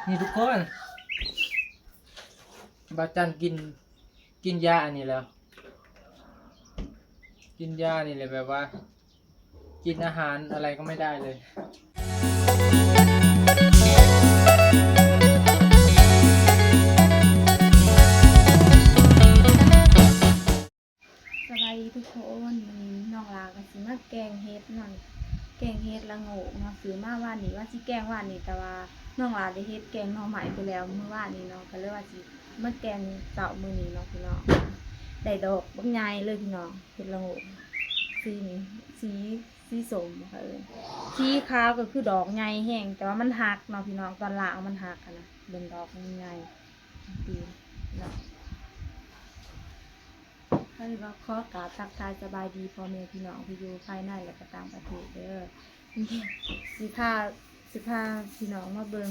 ນີ້ທຸກຄົນ ບ່າວຈັນກິນ ກິນຢາອັນນີ້ແລ້ວ ກິນຢານີ້ແຫຼະ ແບບວ່າ ກິນອາຫານອະໄລກໍໄມ່ໄດ້ເລີຍ. ສະບາຍດີທຸກຄົນ ມື້ນີ້ນ້ອງຫຼ້າກໍຊິມາແກງເຫັດເນາະ ແກງເຫັດລະໂງກເນາະ ຊື້ມາວານນີ້ ວ່າຊິແກງວານນີ້ ແຕ່ວ່ານ້ອງຫຼ້າໄດ້ເຮັດແກງໜໍ່ໄມ້ໄປແລ້ວມື້ວານນີ້ເນາະ ກໍເລີຍວ່າຊິມາແກງເຊົ້າມື້ນີ້ເນາະພີ່ນ້ອງ. ໄດ້ດອກບັກໃຫຍ່ເລີຍພີ່ນ້ອງ ເຫັດລະໂງກ ສີນີ້ ສີ ສີສົ້ມເຂົາເອີ້ນ ສີຂາວກໍຄືດອກໃຫຍ່ແຮງ ແຕ່ວ່າມັນຫັກເນາະພີ່ນ້ອງ ຕອນລ້າງມັນຫັກຫັ້ນນະ ເບິ່ງດອກມັນໃຫຍ່ ຕີນເນາະ. ກໍຂໍກາບທັກທາຍສະບາຍດີພໍ່ແມ່ພີ່ນ້ອງທີ່ຢູ່ພາຍໃນ ແລະ ກໍຕ່າງປະເທດເດີ. ຊິພາ ຊິພາພີ່ນ້ອງມາເບິ່ງ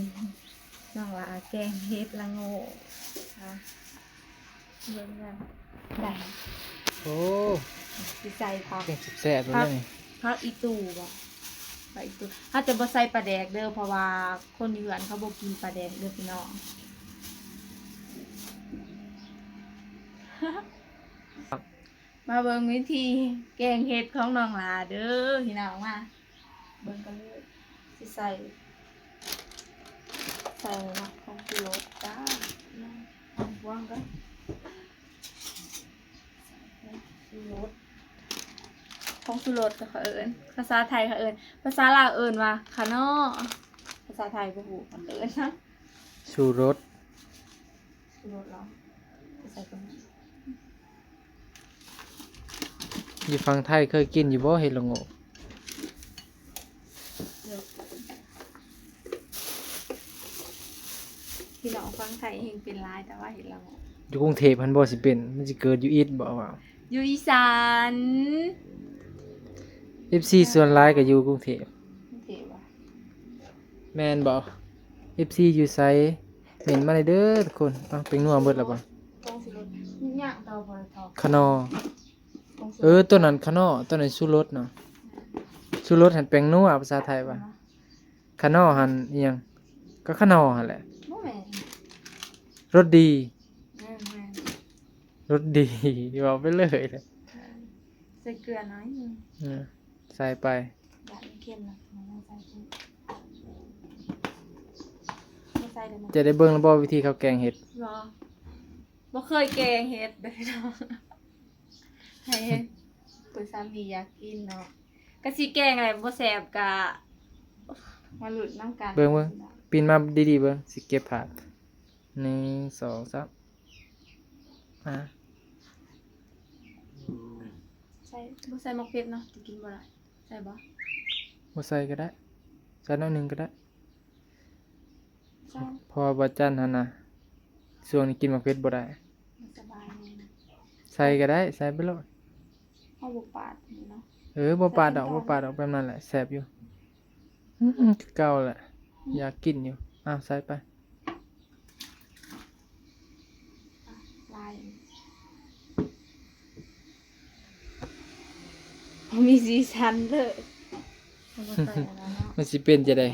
ນ້ອງຫຼ້າແກງເຫັດລະໂງກ ອາ ເບິ່ງນຳ ໄດ້ ໂອ້ ຊິໃສ່ຜັກ ແກງແຊບໆ ເລີຍນີ້ ຜັກອີ່ຕູ່ບໍ ຜັກອີ່ຕູ່ ເຮົາຈະບໍ່ໃສ່ປາແດກເດີ ເພາະວ່າຄົນຢູ່ເຮືອນເຂົາບໍ່ກິນປາແດກເດີພີ່ນ້ອງ. ມາເບິ່ງວິທີແກງເຫັດຂອງນ້ອງຫຼ້າເດີພີ່ນ້ອງ ມາເບິ່ງກັນເລີຍ ຊິໃສ່ ໃສ່ເນາະ ຜົງຊູລົດຈ້າ ເອົາບ່ວງກ່ອນ ຜົງຊູລົດ ຜົງຊູລົດກໍເຂົາເອີ້ນ ພາສາໄທເຂົາເອີ້ນ ພາສາລາວເອີ້ນວ່າຂະໜໍ້ ພາສາໄທບໍ່ຮູ້ເຂົາເອີ້ນຫຍັງ ຊູລົດ ຊູລົດເນາະ ໃສ່ຕົງນີ້. ຢູ່ຝັ່ງໄທເຄີຍກິນຢູ່ບໍ່ເຫັດລະໂງກ? ພີ່ນ້ອງຝັ່ງໄທແຮ່ງເປັນຫຼາຍ ແຕ່ວ່າເຫັດລະໂງກ ຢູ່ກຸງເທບຫັ້ນບໍ່ຊິເປັນ ມັນຊິເກີດຢູ່ອີດບໍ່ວ່າ ຢູ່ອີສານ ເອັຟຊີ ສ່ວນຫຼາຍກໍຢູ່ກຸງເທບ ກຸງເທບຫວາ ແມ່ນບໍ່? ເອັຟຊີ ຢູ່ໃສ? ເມັ້ນມາໄດ້ເດີທຸກຄົນ. ເອົ້າ ແປ້ງນົວເບິດແລ້ວບໍ່? ຜົງຊູລົດ ຍັງຕໍ່ບໍ່ໄດ້ຖອກ ຂະໜໍ່ ຜົງຊູລົດ ເອີ ຕົວນັ້ນຂະໜໍ່ ຕົວນັ້ນຊູລົດເນາະ ຊູລົດຫັ້ນແປ້ງນົວ ພາສາໄທວ່າ ຂະໜໍ່ຫັ້ນອີ່ຫຍັງ? ກໍຂະໜໍ່ຫັ້ນແຫຼະ ບໍ່ແມ່ນ ລົດດີ ແມ່ນໆ ລົດດີ ເວົ້າໄປເລີຍ ໃສ່ເກືອໜ້ອຍໜຶ່ງ ເອີ ໃສ່ໄປ ຢ້ານມັນເຄັມນະ ໃສ່ເພີ່ມ ບໍ່ໃສ່ເດີ ຈະໄດ້ເບິ່ງແລ້ວບໍ່ ວິທີເຂົາແກງເຫັດ? ບໍ່ ບໍ່ເຄີຍແກງເຫັດເດີເນາະ ໃຫ້ ເອີ ເພື່ອສາມີຢາກກິນເນາະ ກະຊິແກງແຫຼະ ບໍ່ແຊບກະມາລຸ້ນນຳກັນ ເບິ່ງ ເບິ່ງ ປີນມາດີໆ ເບິ່ງ ຊິເກັບພາບ ໜຶ່ງ ສອງ ສາມ ອາ ໃສ່ ບໍ່ໃສ່ໝາກເຜັດເນາະ ຈະກິນບໍ່ໄດ້ ໃສ່ບໍ່? ບໍ່ໃສ່ກໍໄດ້ ໃສ່ໜ້ອຍໜຶ່ງກໍໄດ້ ໃສ່ ເພາະວ່າບ່າວຈັນຫັ້ນນະ ຊ່ວງນີ້ກິນໝາກເຜັດບໍ່ໄດ້ ມັນສະບາຍແຮງ ໃສ່ກໍໄດ້ ໃສ່ໄປໂລດ ເຮົາບໍ່ປາດນີ້ເນາະ ເອີ ບໍ່ປາດດອກ ໃສ່ເປັນຕອນ ບໍ່ປາດດອກ ແບບນັ້ນແຫຼະ ແຊບຢູ່ ອືມ ຄືເກົ່າແຫຼະ ອືມ ຢາກກິນຢູ່ ອ້າວ ໃສ່ໄປ ຫຼາຍ ບໍ່ມີສີສັນເລີຍ ເຮົາບໍ່ໃສ່ອັນນັ້ນເນາະ ມັນຊິເປັນຈັ່ງໃດ?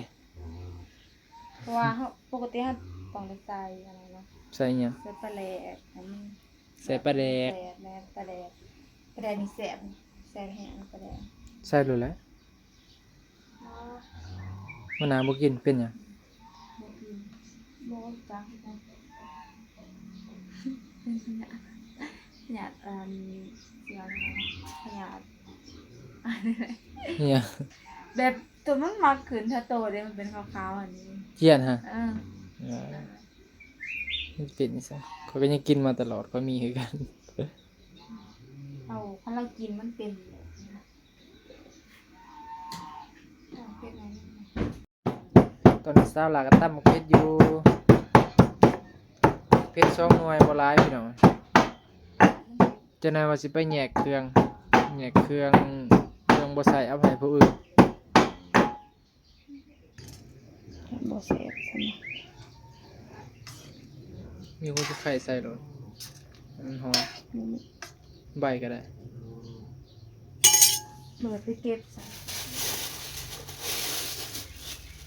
ເພາະວ່າເຮົາ ປົກກະຕິເຮົາຕ້ອງໄດ້ໃສ່ອັນນັ້ນເນາະ ໃສ່ຫຍັງ? ໃສ່ປາແດກ ໃສ່ປາແດກ ແມ່ນ ປາແດກ ປາແດກນີ້ແຊບ ແຊບແຮງປາແດກ ໃສ່ໂລດແຫຼະ ອໍ ມື້ໜ້າບໍ່ກິນ ເປັນຫຍັງ? ບໍ່ກິນ ບໍ່ຈັກຄືກັນ ເປັນພະຍາດ ພະຍາດ ອັນ ພະຍາດ ອີຫຍັງ? ແບບ ໂຕມັນມັກຂຶ້ນຖ້າໂຕເດ້ ມັນເປັນຂາວໆ ອັນນີ້ ຈຽນຫະ? ເອີ ເອີ ມັນເປັນຈັ່ງຊັ້ນ ຂ້ອຍກໍຍັງກິນມາຕະຫຼອດ ຂ້ອຍມີຄືກັນ ເອົາ ຄັນລາວກິນມັນເປັນ ຕອນນີ້ສາວຫຼ້າກໍຕຳໝາກເຜັດຢູ່ ເຜັດສອງໜ່ວຍ ບໍ່ຫຼາຍພີ່ນ້ອງ ຈັກໜ່ອຍວ່າຊິໄປແຍກເຄື່ອງ ແຍກເຄື່ອງ ເຄື່ອງບໍ່ໃສ່ເອົາໃຫ້ຜູ້ອື່ນ ບໍ່ແຊບຊັ້ນນະ ມີຫົວຕະໄຄໃສ່ໂລດ ມັນຫອມ ອືມ ໃບກໍໄດ້ ເປີດໄປເກັບຊະ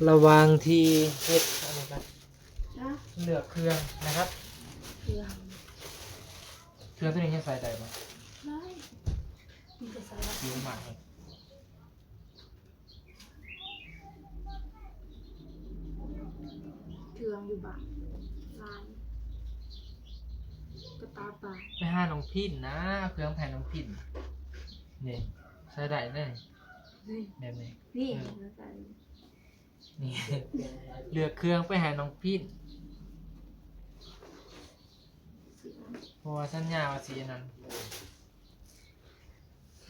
ລະຫວ່າງທີ່ເຮັດອັນນີ້ກັນ ເລືອກເຄື່ອງນະຄັບ ເຄື່ອງ ເຄື່ອງໂຕນີ້ຍັງໃສ່ໄດ້ບໍ່? ໄດ້ ມີແຕ່ໃສ່ໄດ້ ຢູ່ມາກເລີຍ ເຄື່ອງຢູ່ບ້ານຫຼາຍ ກະຕາປາ ໄປຫານ້ອງພິນນະ ເອົາເຄື່ອງໄປໃຫ້ນ້ອງພິນ ນີ້ ໃສ່ໄດ້ເດ້ ນີ້ ແບບນີ້ ນີ້ ເອີ ໃສ່ ນີ້ ເລືອກເຄື່ອງໄປໃຫ້ນ້ອງພິນ ເພາະວ່າສັນຍາວ່າຊິອັນນັ້ນ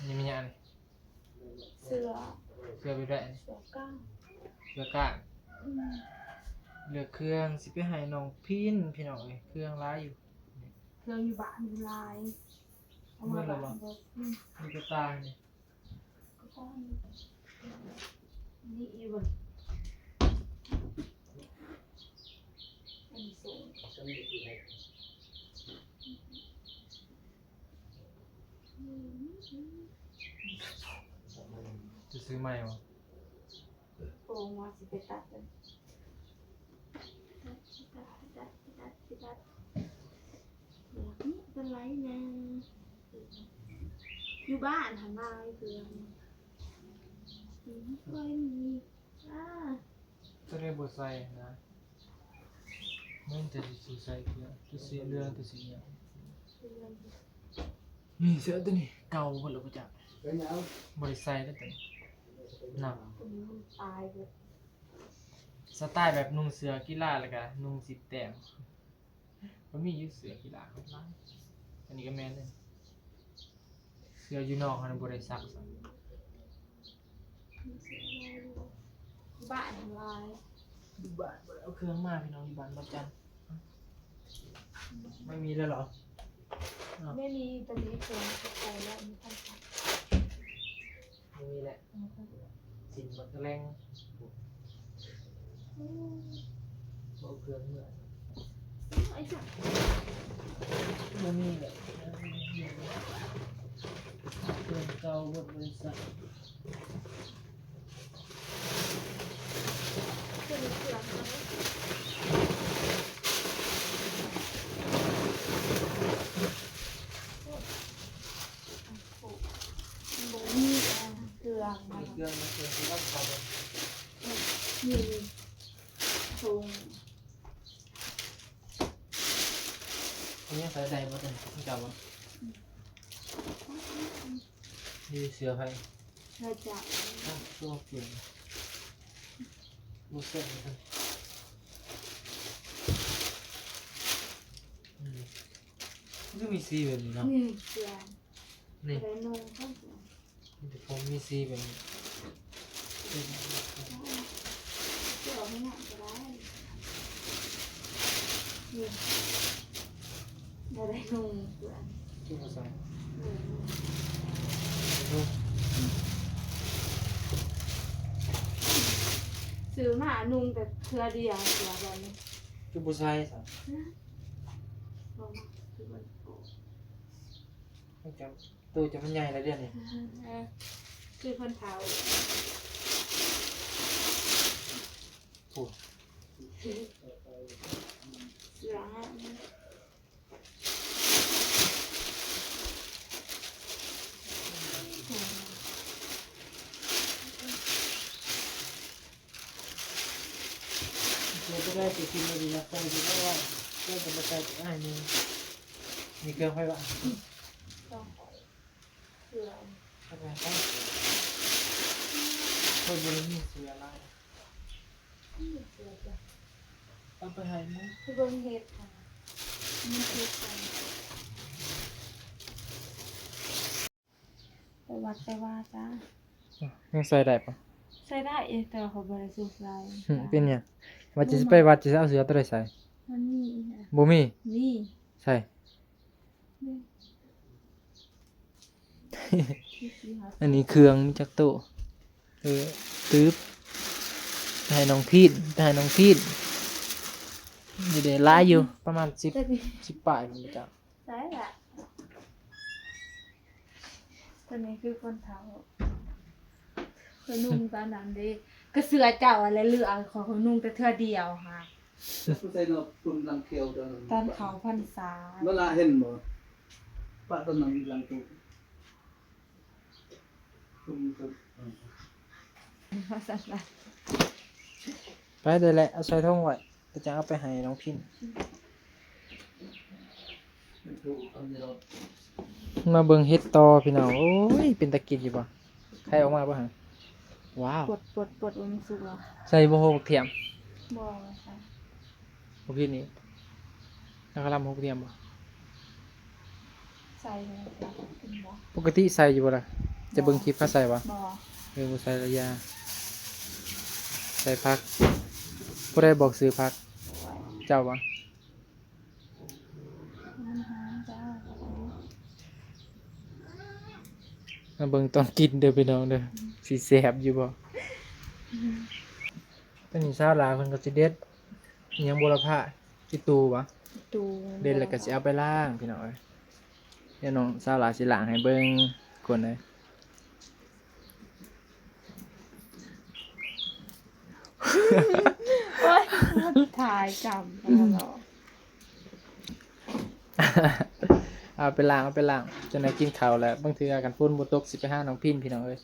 ນີ້ມີຫຍັງ ເສື້ອ ເສື້ອແບບໃດ ເສື້ອກ້າງ ເສື້ອກ້າງ ອືມ ເລືອກເຄື່ອງຊິໄປໃຫ້ນ້ອງພິນ ພີ່ນ້ອງເອີຍ ເຄື່ອງຫຼາຍຢູ່ ເຄື່ອງຢູ່ບ້ານຫຼາຍ ເອົາມາ ເບິດແລ້ວບໍ່? ບ້ານ ອືມ ມີແຕ່ຕານີ້ ນີ້ອີກບໍ່? ອັນນີ້ໂຊນ ຈະຊື້ໃໝ່ບໍ່? ໂອ້ ວ່າຊິໄປຕັດເລີຍ ຕັດ ຕັດ ຕັດ ຕັດ ຕັດ ຕັດ ແບບນີ້ເປັນໄລແດ່? ຢູ່ບ້ານຫັ້ນຫຼາຍເທື່ອ ອືມ ບໍ່ຄ່ອຍມີ ອາ ຈະໄດ້ບໍ່ໃສ່ນະ ມັນຈະຊິໃສ່ເທື່ອ ຕົວສີເຫຼືອງ ຕົວສີຫຍັງ ເຫຼືອງ ນີ້ເສື້ອຕົວນີ້ເກົ່າເບິດແລ້ວບໍ່ຈັກ ເປັນຫຍັງ? ບໍ່ໄດ້ໃສ່ແລ້ວຕົວນີ້ ໜັກ ຕົວນີ້ມັນຕາຍເບິດ ສະໄຕແບບນຸ່ງເສື້ອກິລາ ແລ້ວກະນຸ່ງສິບແຕ້ມ ມັນມີຢູ່ເສື້ອກິລາຫຼາຍ ອັນນີ້ກະແມ່ນເດ້ ເສື້ອຢູ່ນອກຫັ້ນບໍ່ໄດ້ຊັກຊ້ຳ ຢູ່ບ້ານຫຼາຍ ຢູ່ບ້ານບໍ່ໄດ້ເອົາເຄື່ອງມາ ພີ່ນ້ອງ ຢູ່ບ້ານວັດຈັນ ໄມ່ມີແລ້ວເຫລອ? ເນາະ ໄມ່ມີ ຕອນນີ້ເຄື່ອງກະໄປແລ້ວ ມີຄັນສັກ ບໍ່ມີແຫຼະ ສິ້ນບັກກະແລັງ ບໍ່ເຄື່ອງເມືອ ບໍ່ມີແຫຼະ ເຄື່ອງເກົ່າເບິດ ບໍ່ໄດ້ໃຊ້ ບໍ່ມີເຄື່ອງ ມີເຄື່ອງ ມີເຄື່ອງທີ່ວ່າເຂົາບໍ່ ມີ ມີ ໂອ້ ອັນນີ້ໃສ່ໄດ້ບໍ່? ຕົວນີ້ເຈົ້າບໍ່? ອືມ ນີ້ເສື້ອໃຜ? ເສື້ອເຈົ້າ ໂອ້ ຕົວເປັນ ບໍ່ໃສ່ ອືມ ຄືມີສີແບບນີ້ເນາະ ນີ້ເສື້ອ ນີ້ ໄດ້ນຸ່ງ ມີແຕ່ຜົມມີສີແບບນີ້ ເອົາໃຫ້ນາງກະໄດ້ ນີ້ ບໍ່ໄດ້ນຸ່ງເພື່ອນ ຈຸບໍ່ໃສ່ ເອີ ນຸ່ງ ຊື້ມານຸ່ງແຕ່ເທື່ອດຽວ ເສື້ອແບບນີ້ ຈຸບໍ່ໃສ່ຊະ ບໍ່ມັກ ຄືມັນໂຕ ມັນຈະ ໂຕຈະມັນໃຫຍ່ແລ້ວດຽວນີ້ ເອີ ຄືຄົນເຖົ້າ ໂອ້ ເສື້ອຫາ ເສື້ອບໍ່ໄດ້ໄປກິນ ບໍ່ໄດ້ຮັບໃຊ້ຢູ່ແລ້ວ ເສື້ອກະບໍ່ໃສ່ ໄປອ້າຍໜຶ່ງ ມີເຄື່ອງໃຜວະ? ເຄື່ອງຂ້ອຍ ເຄື່ອງ ເອົາໄປໃຫ້ ຂ້ອຍບໍ່ໄດ້ມີເສື້ອຫຼາຍ ອືມ ເສື້ອຈ້ະ ເອົາໄປໃຫ້ໝູ່ ຄືເບິ່ງເຫັດຫັ້ນ ມັນຄືກັນ ໄປວັດໄປວາຈ້າ ຍັງໃສ່ໄດ້ບໍ່? ໃສ່ໄດ້ ແຕ່ວ່າຂ້ອຍບໍ່ໄດ້ສຸກໃສ່ ຫື ເປັນຫຍັງ? ວ່າຈະໄປວັດ ຈະເອົາເສື້ອໂຕໃດໃສ່? ມັນມີ ບໍ່ມີ ມີ ໃສ່ ນີ້ ອັນນີ້ເຄື່ອງມີຈັກໂຕ? ເອີ ຕຶບ ໄປໃຫ້ນ້ອງພີນ ໄປໃຫ້ນ້ອງພີນ ນີ້ເດ້ ຫຼາຍຢູ່ ປະມານສິບ ສິບປາຍພຸ້ນ ບໍ່ຈັກ ໃສ່ລະ ຕົວນີ້ຄືຄົນເຖົ້າ ຂ້ອຍນຸ່ງຕອນນັ້ນເດ້ ກະເສື້ອເຈົ້າຫັ້ນແຫຼະ ຫຼື ເອົາ ຂ້ອຍ ຂ້ອຍນຸ່ງແຕ່ເທື່ອດຽວຫັ້ນ ໃສ່ເນາະ ປຶ້ມຫຼັງຂຽວຕອນນັ້ນ ຕອນເຂົ້າພັນສາ ເວລາເຫັນບໍ່ ປະຕອນນັ້ນຫຼັງຕູ້ ປຶ້ມ ປຶ້ມ ວ່າຊັ້ນລະ ໄປເລີຍແຫຼະ ເອົາໃສ່ຖົງໄວ້ ແລ້ວຈັ່ງເອົາໄປໃຫ້ນ້ອງພິນ. ມາເບິ່ງເຫັດຕໍ່ພີ່ນ້ອງ. ໂອ້ຍ ເປັນຕາກິນຢູ່ບໍ່? ໄຂ່ອອກມາບໍ່ຫັ້ນ? ວ້າວ ປວດ ປວດ ປວດ ໂອ້ຍ ມັນສຸກແລ້ວ. ໃສ່ບໍ່ໂຫ ບັກທຽມ? ບໍ່ໃສ່. ບໍ່ກິນອີກ. ເຮົາກະລຳຫົກທຽມບໍ່? ໃສ່ແລ້ວ ກິນບໍ່? ປົກກະຕິໃສ່ຢູ່ບໍ່ລະ? ຈະເບິ່ງຄລິບເຂົາໃສ່ບໍ່? ບໍ່. ເອີ ບໍ່ໃສ່ລະຢ່າ. ໃສ່ຜັກ. ຜູ້ໃດບອກຊື່ຜັກ? ເຈົ້າບໍ່? ມາເບິ່ງຕອນກິນເດີພີ່ນ້ອງເດີ ຊິແຊບຢູ່ບໍ່? ຕອນນີ້ສາວຫຼ້າເພິ່ນກະຊິເດັດ ອີ່ຫຍັງ ບົວລະພາ ອີ່ຕູບໍ່? ຕູ ເດັດແລ້ວກະຊິເອົາໄປລ້າງພີ່ນ້ອງເອີຍ. ດຽວນ້ອງສາວຫຼ້າຊິລ້າງໃຫ້ເບິ່ງ ທຸກຄົນເອີຍ. ໂອ້ຍ ຖ່າຍກຳຕະຫຼອດ. ເອົາໄປລ້າງ ເອົາໄປລ້າງ ຈັ່ງໃດກິນເຂົ້າແລ້ວ. ບາງເທື່ອຄັນຝົນບໍ່ຕົກ ຊິໄປຫານ້ອງພິນ ພີ່ນ້ອງເອີຍ.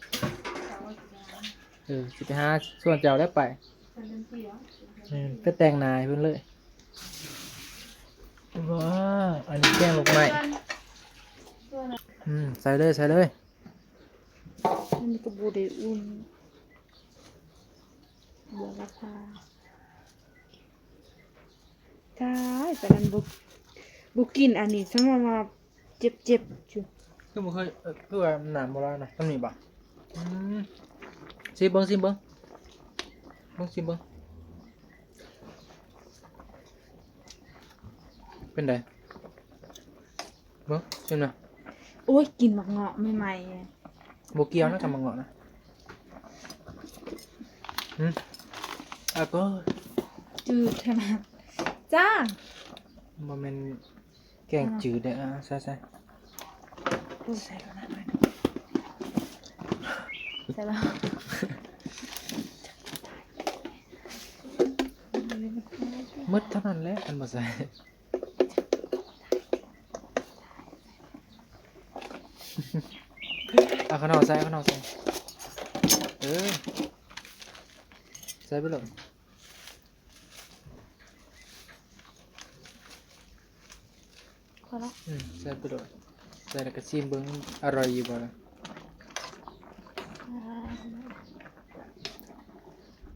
ເອີ ຊິໄປຫາສວນເຈົ້າແລ້ວໄປ. ແມ່ນ ໄປແຕ່ງໜ້າໃຫ້ເພິ່ນເລີຍ. ວ້າວ ອັນນີ້ແກງລູກໄມ້. ອືມ ໃສ່ເລີຍ ໃສ່ເລີຍ. ມັນກະບໍ່ໄດ້ອຸ່ນ. ບົວລະພາ ຕາຍ ປານນັ້ນບໍ່ ບໍ່ກິນອັນນີ້ ສະມາວ່າເຈັບໆຢູ່. ຄືບໍ່ເຄີຍ ຄືວ່ານ້ຳບໍ່ຫຼາຍນະ ສ່ຳນີ້ບໍ່? ອືມ ຊີມເບິ່ງ ຊີມເບິ່ງ ເບິ່ງ ຊີມເບິ່ງ. ເປັນໃດ? ເບິ່ງ ຊິມນະ. ໂອ້ຍ ກິນໝາກເງາະໃໝ່ໆ. ບໍ່ກ່ຽວນະກັບໝາກເງາະນະ. ຫື ອາໂກ ຈືດຂະໜາດ. ຈ້າ ບໍ່ແມ່ນແກງຈືດເດ້. ອ່າ ໃສ່ ໃສ່ ໃສ່ແລ້ວນະ ໃສ່ແລ້ວ. ໝົດເທົ່ານັ້ນແຫຼະ ຄັນບໍ່ໃສ່. ເອົາຂະໜອກໃສ່ ເອົາຂະໜອກໃສ່. ເອີ ໃສ່ໄປໂລດ. ພໍລະ. ອືມ ໃສ່ໄປໂລດ. ໃສ່ແລ້ວກະຊີມເບິ່ງ ອະຮ່ອຍຢູ່ບໍ່ລະ? ອ່າ ໃ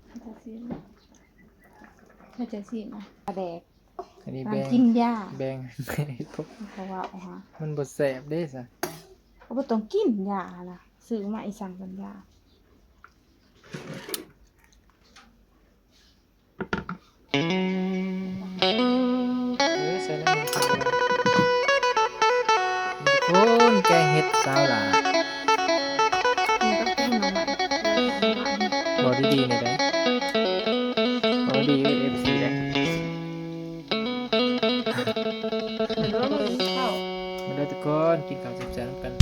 ຫ້ເຈົ້າຊີມ ໃຫ້ເຈົ້າຊີມ ປາແດກ. ອັນນີ້ແບ່ງ ກິນຢາ ແບ່ງໃຫ້ພວກ ເຂົາເວົ້າຫາ ມັນບໍ່ແຊບເດ້ຊະ. ກະບໍ່ຕ້ອງກິນຢາຫັ້ນນະ ຊື້ມາອີ່ສັງກັນຢາ. ເອີ ໃສ່ນ້ຳມັນ ທຸກຄົນ ແກງເຫັດສາວຫຼ້າ. ເວົ້າດີໆແດ່ເດ້ ເວົ້າດີເອັຟຊີແດ່. ມາເດີທຸກຄົນ ກິນເຂົ້າແຊບໆນຳກັນ.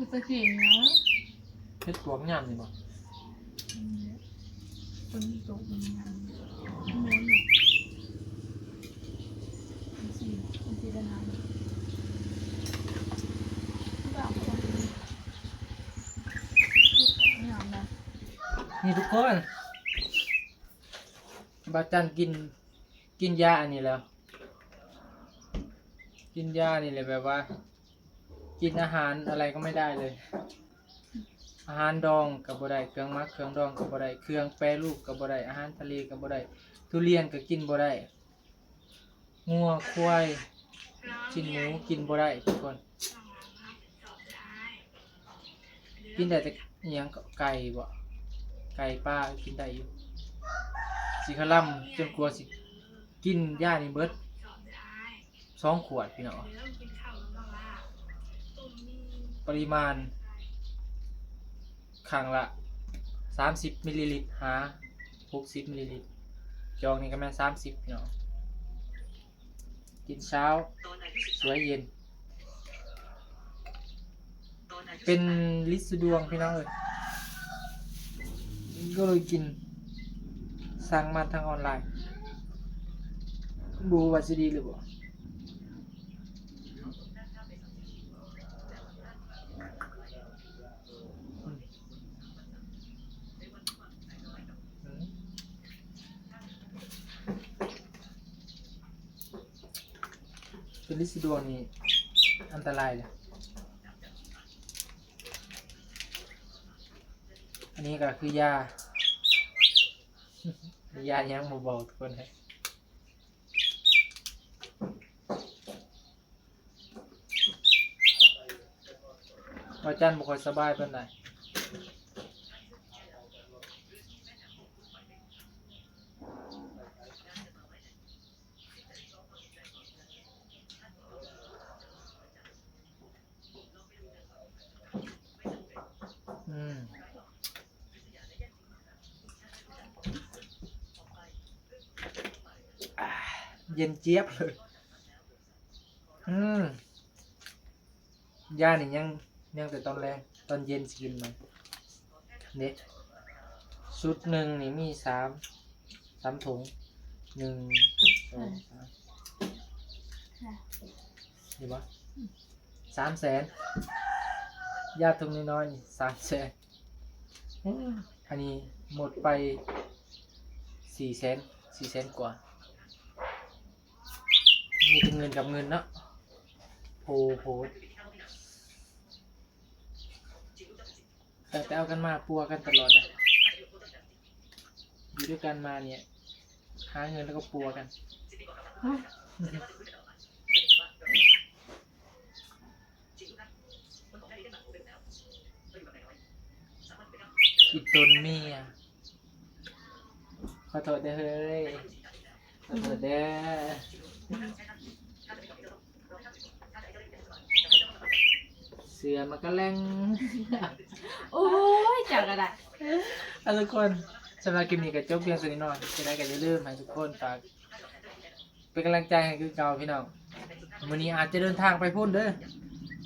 มันจะเก่งนะ เฮ็ดปวกยามนี่บ่? อืม ฝนตกมันยาม มันแม่นเนาะ มันสิ มันสิได้น้ำ มันก็เอาไป มันก็เอาไปยามนะ นี่ทุกคน บ่าวจันกิน กินยาอันนี้แล้ว กินยานี่แหละ แบบว่า กินอาหารอะไรก็ไม่ได้เลย อาหารดองก็บ่ได้ เครื่องหมักเครื่องดองก็บ่ได้ เครื่องแปรรูปก็บ่ได้ อาหารทะเลก็บ่ได้ ทุเรียนก็กินบ่ได้ งัว ควาย ชิ้นหมูกินบ่ได้ทุกคน กินได้แต่อิหยังเกาะ ไก่บ่ ไก่ ปลา กินได้อยู่ สิขะลำจนกว่าสิกินยานี่เบิดสองขวดพี่น้อง ปริมาณครั้งละสามสิบมิลลิลิตร หาหกสิบมิลลิลิตร จอกนี่ก็แม่นสามสิบพี่น้อง กินเช้า สวยเย็น เป็นฤทธิ์สะดวงพี่น้องเอ้ย ก็เลยกิน สั่งมาทางออนไลน์ บ่ฮู้ว่าสิดีหรือบ่ อืม อืม เป็นฤทธิ์สะดวงนี่อันตรายเลย อันนี้ก็คือยา ยาหยังบ่บอกทุกคนเลย อาจารย์บ่ค่อยสบายปานใด อืม อ่า เย็นเจี๊ยบเลย อืม ยานี่ยัง ยังแต่ตอนแลง ตอนเย็นสิกินใหม่ เด้ ชุดหนึ่งนี่มีสาม สามถุง หนึ่ง สอง สาม ค่ะ เห็นบ่ อืม สามแสน ยาถุงน้อยๆ นี่ สามแสน อืม อันนี้หมดไป สี่แสน สี่แสนกว่า มีแต่เงินกับเงินเนาะ โอ้โห ตั้งแต่เอากันมาปัวกันตลอดเลย อยู่ด้วยกันมาเนี่ย หาเงินแล้วก็ปัวกัน ฮะ อีตนเมีย ขอโทษเด้อเฮ้ย ขอโทษเด้อ เสือมันก็แล่ง โอ้ย เจ้าก็ได้ อ่ะทุกคน สำหรับคลิปนี้ก็จบเพียงเท่านี้เนาะ จั่งใดก็อย่าลืมให้ทุกคนฝาก เป็นกำลังใจให้คือเก่าพี่น้อง มื้อนี้อาจจะเดินทางไปพุ้นเด้อ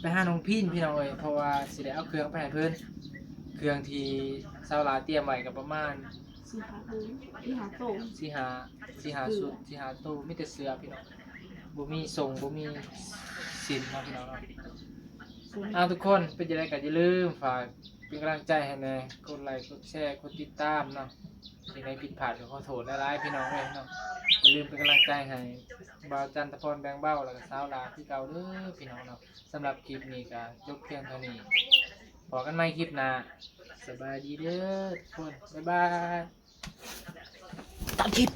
ไปหาน้องพีนพี่น้องเอ้ย เพราะว่าสิได้เอาเครื่องไปให้เพิ่น เครื่องที่สาวหลาเตรียมไว้ก็ประมาณ สี่ห้าโต สี่ห้า สี่ห้าชุด สี่ห้าโต มีแต่เสื้อพี่น้อง บ่มีส่ง บ่มีสิ้นเนาะพี่น้องเนาะ อ่า ทุกคน เป็นจั่งใดก็อย่าลืมฝากเป็นกำลังใจให้แหน่ กดไลค์ กดแชร์ กดติดตามเนาะ สิ่งใดผิดพลาดก็ขอโทษหลายๆ พี่น้องเอ้ยเนาะ อย่าลืมเป็นกำลังใจให้บ่าวจันทพรแบ่งเบา แล้วก็สาวหลาคือเก่าเด้อพี่น้องเนาะ สำหรับคลิปนี้ก็จบเพียงเท่านี้ พ้อกันใหม่คลิปหน้า สบายดีเด้อทุกคน บ๊ายบาย ตัดคลิป